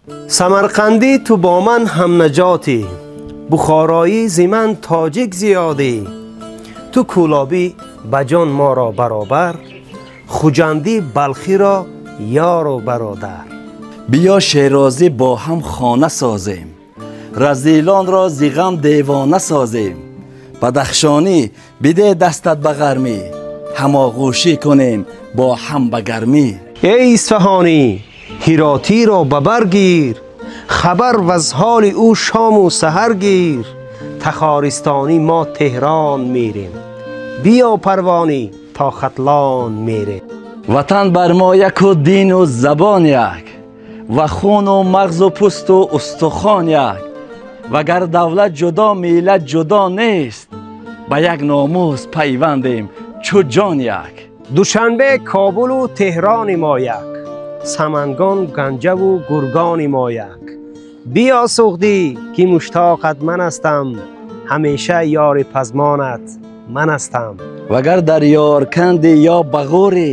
Самарқандӣ ту бо ман ҳамнаҷотӣ, бухороӣ зи ман тоҷик зиёдӣ. Ту кӯлобӣ ба ҷон моро баробар, хуҷандӣ балхиро ёру бародар. Биё шерозӣ бо ҳам хона созем, разилонро зи ғам девона созем. Бадахшонӣ биде дастат ба ғармӣ, ҳамоғӯшӣ кунем бо ҳам ба гармӣ. Эй исфаҳонӣ ҳиротиро ба бар гир, хабар ваз ҳоли ӯ шому саҳар гир. Тахористонӣ мо Теҳрон мерем, биё парвонӣ то Хатлон мерем. Ватан бар мо яку дину забон як, ва хуну мағзу пӯсту устухон як. Вагар давлат ҷудо миллат ҷудо нест, ба як номус пайвандем чу ҷон як. Душанбе Кобулу Теҳрони мо як, Самангон Ганҷаву Гургони мо як. Биё суғдӣ ки муштоқат ман ҳастам, ҳамеша ёри пазмонат ман ҳастам. Вагар дар Ёрканди ё Бағурӣ,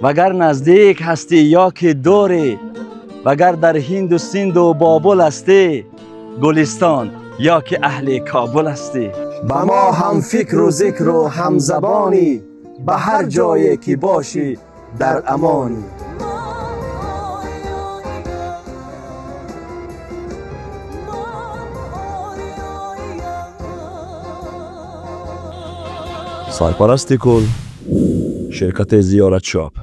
вагар наздик ҳастӣ ё ки дурӣ, вагар дар Ҳинду Синду Бобул ҳастӣ, Гулистон ё ки аҳли Кобул ҳастӣ. Ба мо ҳам фикру зикру ҳам забонӣ, ба ҳар ҷое ки бошӣ дар амонӣ. Сарпарасти кул ширкати Зиёратшоп.